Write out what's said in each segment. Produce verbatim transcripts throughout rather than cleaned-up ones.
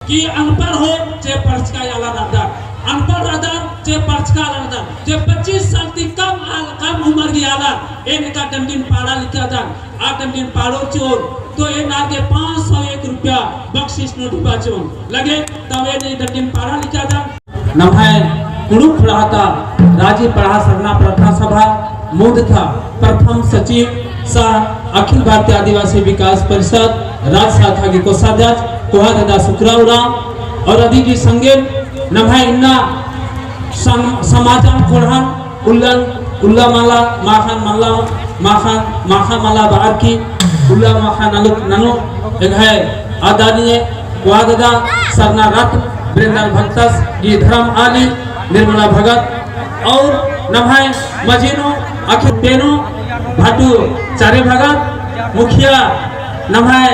कि अनपढ़ हो चे पढ़चका आलर रअदर, अनपढ़ रअदर चे पढ़चका आलर रअदर, जे पच्चीस साल ती कम आल, कम उमर गी आलर, एन एका डंडिन पाड़ा लिक्कादन, आ डंडिन पाड़ोर चिओन, तो एन आर गे पाँच सौ एक रुपया बख्शिश नू ढिबा चिओन। लगे, तब एन ई डंडिन पाड़ा लिक्कादन। नम्है कुँड़ुख़ ख़ोंड़हा ता राजी पड़हा सरना प्रार्थना सभा मुन्द ता प्रथम सचिव सह अखिल भारतीय आदिवासी विकास परिषद राज शाखा गे कोषाध्यक्ष कोहा दादा सुकरा उराँव और अदी गी संगे नम्है इन्ना सम-, समाजन ख़ोंड़हन उल्लन, उल्ला मला, माख़न मला, माख़न, माख़ा मला बअर की, उल्ला माख़ा नलुक ननू, एंग्है आदरणीय कोहा दादा, सरना रत्न, बिरेंदर भगतस, गी धर्म आली, निर्मला भगत, और नम्है मझी नू, अखिल पेनू, भाटू चारे भगत, मुखिया नम्है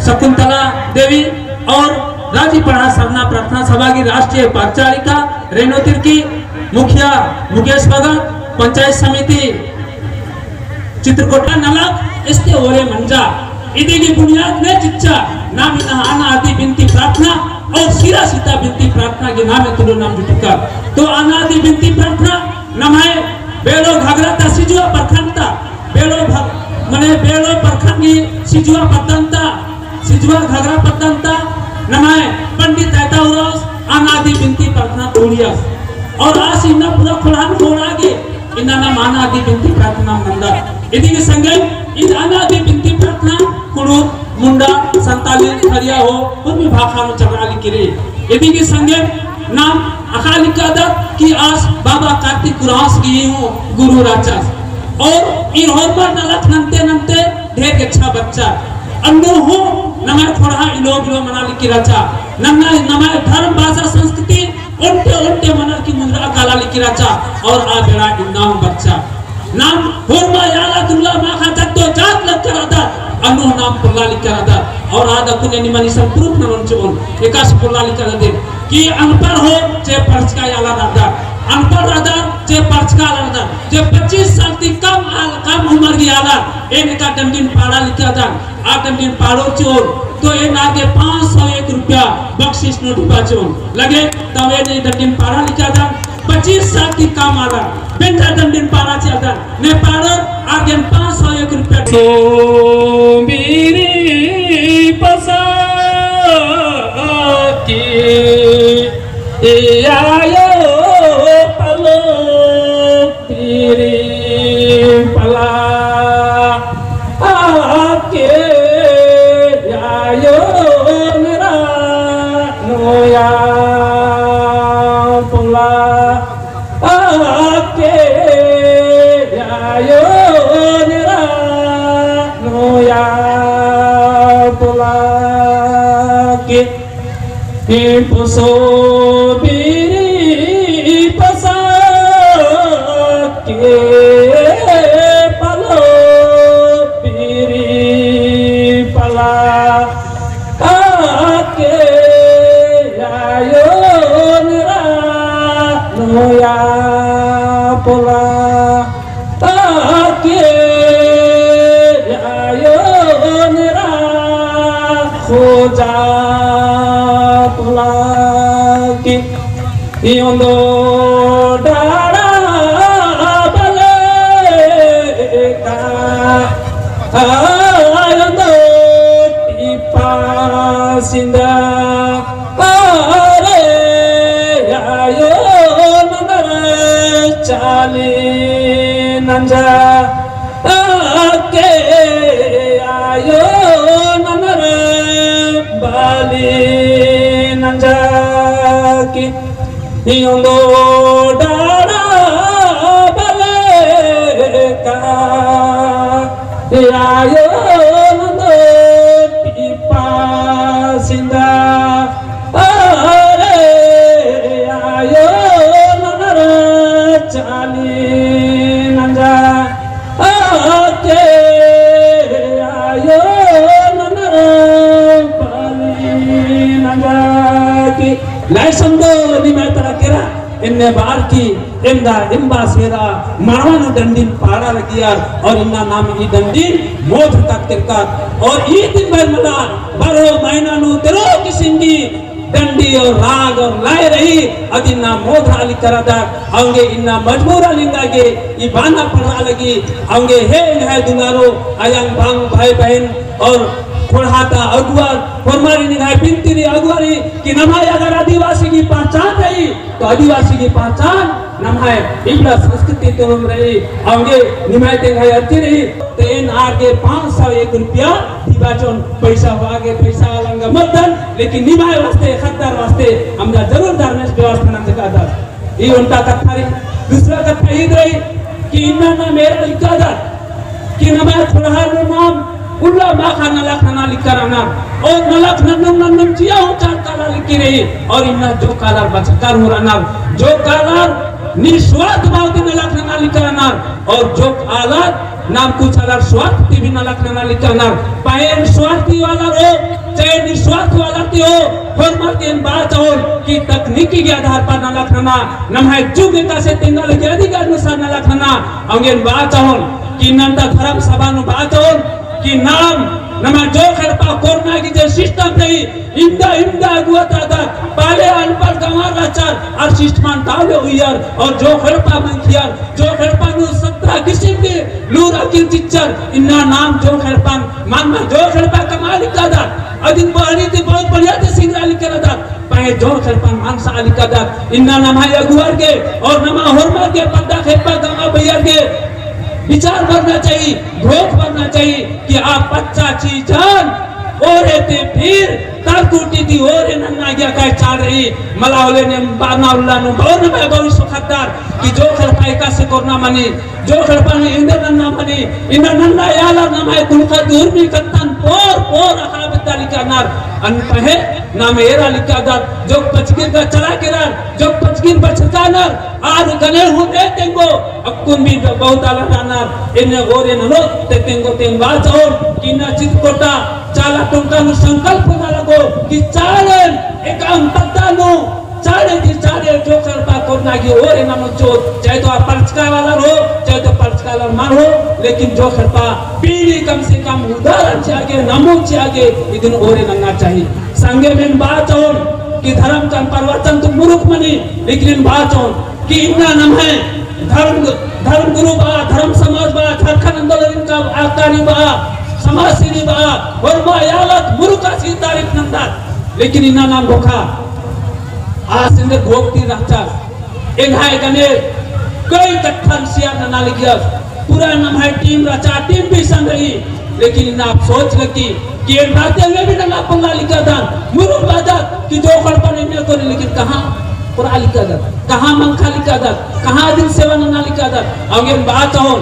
शकुंतला देवी, और राजी पड़हा सरना प्रार्थना सभा गी राष्ट्रीय परिचारिका रेणु तिर्की, मुखिया मुकेश भगत, पंचायत समिति चित्रकोटा नलख, एस्ते ओरे मंजा। इदी गी बुनियाद ने चिच्चा, नाम इन्ना अनादि बिनती प्रार्थना और सिरा सीता बिनती प्रार्थना गी नामे तुलो नाम जुटुका। तो अनादि बिनती प्रार्थना नम्है बेड़ो घाघरा ता सिजुआ प्रखंड ता, बेड़ो भ-, मने बेड़ो प्रखंड गी सिजुआ पद्दन ता, सिजुआ घाघरा पद्दन ता नम्है पंडित ऐता उराँवस अनादि बिनती प्रार्थना तोड़ियस। और आस इन्ना पूरा ख़ोंड़हन ख़ोंड़हा गे इन्ना नाम अनादि बिनती प्रार्थना नंदर। इदी गी संगे इद अनादि बिनती प्रार्थना कुँड़ुख़, मुंडा, संताली, खड़िया हो, उर्मी भाखा नू चलरआ लिक्की रई। इदी गी संगे नाम अख़आ लिक्कादत कि आस बाबा कार्तिक उराँवस गी हूँ गुरु रहचस। और ई होरमर नलख नन्ते नन्ते ढेर गेच्छा बरचा। अन्नु हूँ नम्है ख़ोंड़हा इलो बिलो मना लिक्की रहचा। नन्ना नम्है धर्म, भाषा, संस्कृति ओन्टे ओन्टे मनर की मुंदरआ काला लिक्की रहचा। और आ बेड़ा इन्ना हूँ बरचा। नाम होरमा याला दुल्ला माखा जद्दो जात लक्कर अदर, अन्नु नाम पोल्ला लिक्कर अदर। और आद अक्कुन निमन इसन proof ननोन चिओन, एकासे पोल्ला लिक्कर अदर, कि अनपढ़ हो चे पढ़चका आलर अदर, अनपढ़ अदर चे पढ़चका आलर अदर, जे पच्चीस साल ती कम आल, कम उमर गी आलर, एन एका डंडिन पाड़ा लिक्कर अदर, आ डंडिन पाड़ोर चिओन, तो एन आर गे पाँच सौ एक रुपया बख्शिश नोट ढिबा चिओन। लगे, तब एन ई डंडिन पाड़ा लिक्कर अदर, पच्चीस साल ती कम आलर, बेंजा डंडिन पाड़ा चिअदन, ने पाड़ोर आर गे पाँच सौ एक रुपया। सोंबिरी पसा की आयो पलो पीरी पला आके आयो नरा नोया पोला आके आयो नरा नोया पोला के। ई पोसो बीरी पसा के पलो बीरी पला आके आयो नरा नोया पोला। ताके आयो नरा खोजा पोला की योंदो डाड़ा बले का आयोंदो टिपा सिंदा। अरे आयो ननर चाली नंजा, आके आयो ननर बाली नंजा की योंदो डाड़ा बले का आयो नंदो टिपा सिंदा। अरे आयो ननर चाली नंजा, आके आयो ननर पाली नंजा की। लाइसंदो निम्है तरा केरा एन्ने बअर की एन्दा एम्बा सेरा मड़वा नू डंडिन पाड़ा लगियर और इन्ना नाम ई डंडिन मोध तक तिरकत। और ई दिन भर मला बारहो महीना नू तेरहो किसिम गी डंडी और राग और लय रई, अदिन नाम मोधरा लिक्करदत। औंगे इन्ना मजबूरा लिंगा गे ई बाना पड़रा लगी। औंगे हे एंग्है दुलारो अयंग बंग भाई बहिन और खोड़हा ता अगुवर, होरमारिन एंग्है बिनती रई अगुवर रई कि नम्है अगर आदिवासी गही पहचान रई, तो आदिवासी गही पहचान नम्है इबड़ा संस्कृति तोरम रई। औंगे निम्है तेंग्है अर्जी रई, ते एन आर गे पाँच सौ एक रुपया दिबा चिओन। पैसा होआ गे पैसा आलर गा मत दन, लेकिन निम्है वास्ते, ख़द्दर वास्ते हमरा जरूर धर्मेस व्यवस्था नंजकादत। ई ओन्टा कत्था रई। दूसरा कत्था ईद रई कि इन्ना नाम एरा लिक्कादत कि नम्है खोड़हा नू नाम उल्ला माख़ा नलख नना लिक्करनर। और नलख नन्नुम नन्नुम चिआ हूँ चार काला लिक्की रई। और इन्ना जोक आलर बछरकर हूँ रअनर। जोक आलर निस्वार्थ भाव ती नलख नना लिक्करनर। और जोक आलर नाम कुछ आलर स्वार्थ ती भी नलख नना लिक्करनर। पहें स्वार्थी वाला रओ, चाहे निस्वार्थ वाला ती हो, होरमर ती एन बआ चाहोन कि तकनीकी के आधार पर नलख नना, नम्है जुग एकासे तेंगा लगी अधिक अनुसार नलख नना। औंगे एन बआ चाहोन कि इन्ना ता धर्म सभा नू बआ चाहोन कि नाम नम्है जोंख़ एड़पा कोरना की जे system रई, इवंदा इवंदा अगुवा ता रअदत, पहले अनपढ़ गंवार रहचर, आर system नू ताले उइयर, और जोंख़ एड़पा मंखियर, जोंख़ एड़पा नू सत्रह किसिम की लूर अकिल चिच्चर। इन्ना नाम जोंख़ एड़पा, मान मा जोंख़ एड़पा कमआ लिक्कादत, अदिन बहरी ती बहुत बढ़िया ती सिंगरा लिक्करदत, पहें जोंख़ एड़पा मानसआ लिक्कादत। इन्ना नम्है अगुवर गे और नम्है होरमर गे, पद्दा खेप्पा गंगा भैया गे विचार बरना चाही, घोख बरना चाही कि आ पच्चा चीजन ओरे ती फिर तरकुटी ती ओरे नन्ना गे अकय चाड़ रई। मला होले ने बाना उल्ला नू बओन में भविष्य ख़द्दर कि जोंख़ एड़पा एकासे कोरना मनी, जोंख़ एड़पा नू एन्देर नन्ना मनी। इन्ना नन्ना आलर नम्है कुँड़ुख़ ती उर्मी कत्थन पोर पोर अख़आ बेद्दा लिक्कनर। अन पहें नाम एरा लिक्कादत, जोंख़ पचगिर गा चला केरर, जोंख़ पचगिर बछरकानर, आर गने हूँ ने तेंगो, अक्कुन भी बहुत आलर रअनर, एन्ने ओरे ननोत ते तेंगो। ते एन बआ चाहोन कि इन्ना चित्रकोटा चाला टोंका नू संकल्प नना लगो कि चाड़ेन एकअम पद्दा नू चाड़े ती चाड़े जोंख़ एड़पा कोरना गे ओरे ननोत चिओत, चाहे तो आ पढ़चका वाला रओ, चाहे तो पढ़चका वाला मल रओ, लेकिन जोंख़ एड़पा पीढ़ी कम से कम उदाहरण चिआ गे, नमूद चिआ गे, इदिन ओरे नन्ना चाही। संगेम एन बआ चाहोन कि धर्म का प्रवचन तो मुरुख मनी, लेकिन एन बआ चाहोन कि इन्ना नम्है धर्म, धर्म गुरु बआ, धर्म समाज बआ, झारखंड आंदोलन का आकारी बआ, समाजसेवी बआ, होरमा आलर मुरुख आसी तारीफ नन्दत। लेकिन इन्ना नाम घोखा, आस एन्देर घोख ती रहचस। एंग्है गने कई कत्थन share नना लगियस, पूरा नम्है team रहचा, team भी संग रई, लेकिन इन्ना अफसोस लगी कि एन बाते में भी नना पोल्ला लिक्कादन, मुरुख बादत कि जोंख़ एड़पा नू एन्ने कोरे, लेकिन कहाँ कोरआ लिक्कादत, कहाँ मंखा लिक्कादत, कहाँ अदिन सेवा नना लिक्कादत। औंगे एन बआ चाहोन,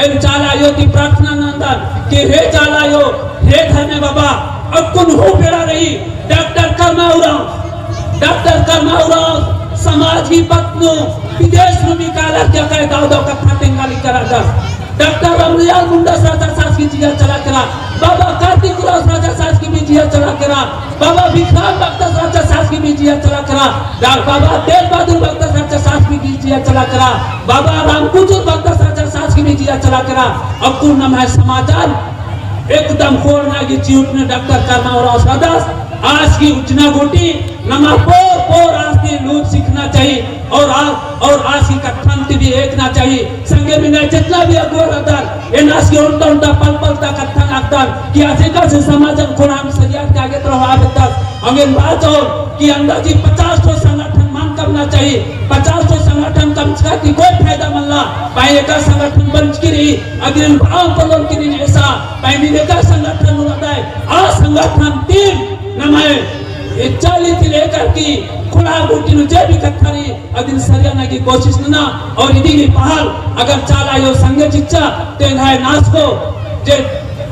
एन चाला आयो ती प्रार्थना नन्दन कि हे चाला आयो, हे धर्मे बाबा, अक्कुन हूँ बेड़ा रई, डॉक्टर करमा उराँव, डॉक्टर करमा उराँव समाज की पत्त नू विदेश नू भी कालर के अकय दव दव कत्था तेंगा लिक्करदस। डॉक्टर रामदयाल मुंडस रहचस आस गही जिया चला केरा, बाबा कार्तिक उराँवस रहचस आस गही भी जिया चला केरा, बाबा विक्रांत बख्तरस रहचस आस गही भी जिया चला केरा, डा-, बाबा तेज बहादुर बख्तरस रहचस आस गही भी जिया चला केरा, बाबा रामकुचुर बख्तरस रहचस आस गही भी जिया चला केरा। अक्कुन नम्है समाजन एकदम कोड़ना की चिउटने डॉक्टर करमा उराँवस रअदस। आस गही उज्जना गूटी नमा पोर पोर आस ती लूर सिखना चाही और आ-, और आस गही कत्थन ती भी एकना चाही। संगेम एंग्है जितना भी अगुवर रअदर, एन आस गही ओन्टा ओन्टा पल पल ता कत्थन अख़दन कि आस एकासे समाजन ख़ोंड़हा नू सरियार के आगे तरफ आ बेद्दस। औंगे एन बआ चाहोन कि अंदाजी पचास ठो संगठन मल कमना चाही। पचास ठो संगठन कमचका ती कोई फायदा मल्ला। पहें एका संगठन बंचकी रई, अदिन भाव पलोन किरिन ऐसा, पहें नीन एका संगठन नू रअदय, आ संगठन ती नम्है ए चाली ती लेकर की ख़ोंड़हा गूटी नू जे भी कत्था रई, अदिन सरियाना की कोशिश नना। और इदी गही पहल अगर चाला आयो संगे चिच्चा, तो एंग्है नासगो जे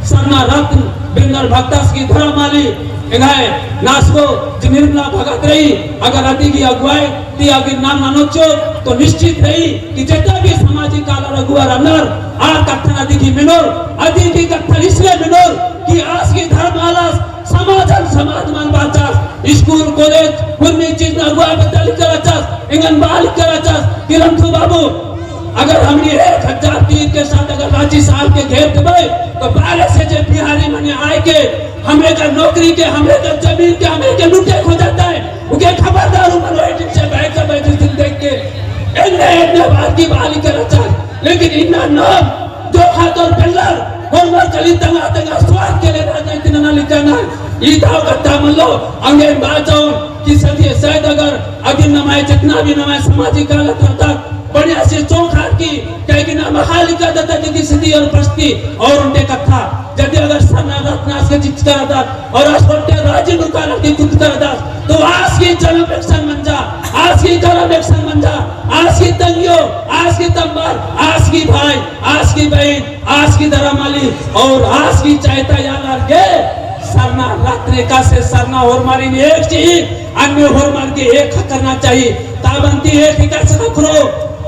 सरना रत्न बिरनर भगतस गही धर्म आली, एंग्है नासगो जे निर्मला भगत रई, अगर अदी गही अगुवाई ती अगर नाम ननोत चिओ, तो निश्चित रई कि जेतना भी सामाजिक आलर अगुवा रअनर, आ कत्थन अदी गही मेनोर, अदी गही कत्थन इसलिए मेनोर कि आस गही धर्म आलस समाजन समाज मल बाचस, स्कूल, कॉलेज, उर्मी चीज नू अगुवा बेद्दा लिक्करचस, एंगन बआ लिक्करचस कि रंथू बाबू, अगर हमनी एक हजार तीर के साथ अगर राँची शहर के घेर देबे, तो बाहर से जे बिहारी मने आए के हमरे का नौकरी के, हमरे का जमीन के, हमरे के लूटे खोजता है। उके खबरदार उमर वही दिन से बैठ कर बैठ दिन देख के। एन्ने, एन्ने बार की बाली कर रहचा। लेकिन इन्ना नाम जो हाथ और पेल्लर, होरमर कली तंगआ, तंगआ स्वार्थ के लिए राजनीति नना लिक्कनर। ई दाव कत्था मल्लो, अंगे बाचौन कि सदिये शायद अगर अदिन नम्है जितना भी नम्है सामाजिक हालत रहता, बढ़िया से चोखार की, कहे कि ना महालिका दत्ता जी की स्थिति और परिस्थिति और उनके कत्था, जदि अगर सरना रत्न आस के चिचका रहता और आस होते राजी नुका लड़के कुद कर रहता, तो आस की जन्म एकसन मंजा, आस की कर्म एकसन मंजा, आस की तंगियो, आस की तंबर, आस की भाई, आस की बहिन, आस की दरामाली और आस की चैता आलर गे सरना रत्न एकासे सरना होरमारिन एक चिई, अन्ने होरमार गे एक करना चाहिए। ताबन्ती एक एकासे ख़क्खरो।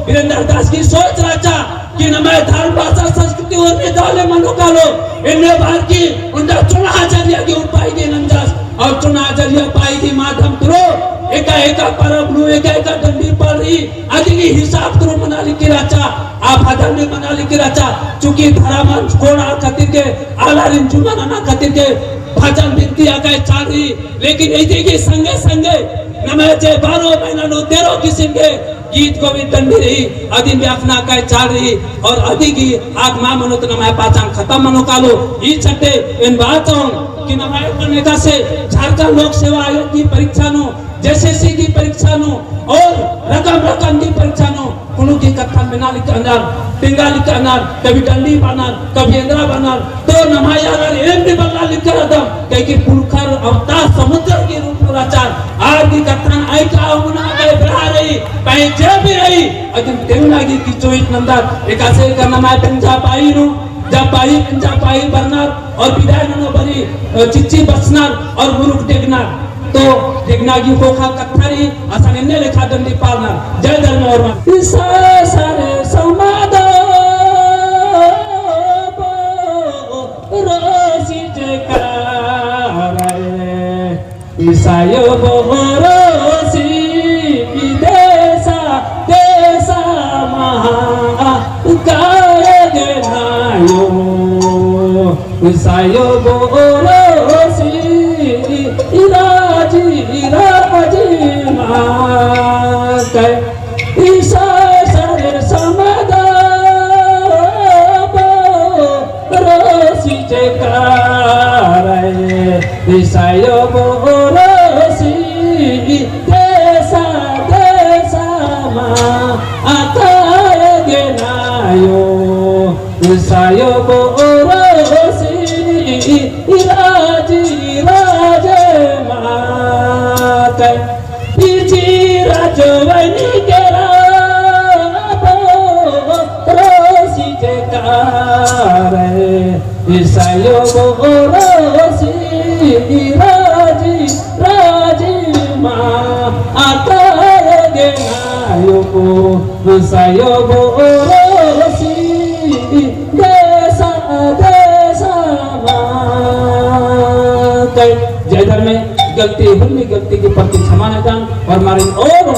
वीरेंद्र दास की सोच रहचा कि नम्है धर्म, भाषा, संस्कृति और में दाले मनो कालो, एन्ने बार की उन्दा चुनाव जरिया की उपाय गे नंजस और चुनाव जरिया पाई की माध्यम तुरो एका एका परब नू, एका एका डंडी पल रई, अदिगी हिसाब तुरो मना लिक्की रहचा। आ भजन भी मना लिक्की रहचा, चूंकि धर्मन कोड़ा खातिर के, आलारिन जुमा नना खातिर के भजन बिनती अकय चाड़ रई। लेकिन इदी की संगे संगे नम्है जे बारह महीना नू तेरह किसिम के गीत गोविंद डंडी रई, अदिन भी अख़ना अकय चाड़ रई। और अदिगी आद मा मनो तो नम्है पहचान खतम मनो कालो। ई छट्टे एन बाचौन कि नम्है एकासे झारखंड लोक सेवा आयोग की परीक्षा नू, जेएसएससी की परीक्षा नू और रकम रकम की परीक्षा नू कुँड़ुख़ की कत्थन मेना लिक्कनर, तेंगा लिक्कनर, कभी डंडी बअनर, कभी एन्दरा बअनर, तो नम्है आलर एम भी बल्ला लिक्करदम, कहे कि पुरखर अवतार समुद्र की रूप रहचर, आर की कत्थन आई का उमना कहे बड़ा रई, पहें जे भी रई, अदिन तेंगना गे किचोइत नंदर। एकासे का नम्है पंजा पाई नू, जब पाई पंजा पाई बरनर और विदाई ननो बरी, अ, चिच्ची बसनर और मुरुख डेगनर। तो डेगना गे ख़ोख़ा कत्था रई, असन एन्ने लेखा डंडी पालनर। जय धर्म और मान। इसा सरे समादा बो रोसी जयकारा रे। इसायो बोरोसी विदेसा देसा महा कायग नायो। इसायो बोरोसी इराजी इराजी मा कय। इसा सरे समादा बो रोसी जयकारा रे, इसायो बोरोसी देसा देसा मा अकाय गे नायो। इसायो बोरोसी राजी राजे मा कय। इची राजवनी केरा बो रोसी जयकारा रे। इसायो बोरोसी राजी राजी मा अकाय गे नायो। इसायो बोरोसी देसा देसा मा कय। जय धर्मे। गलती हुन्नी गलती की प्रति क्षमा नंदन और मारिन और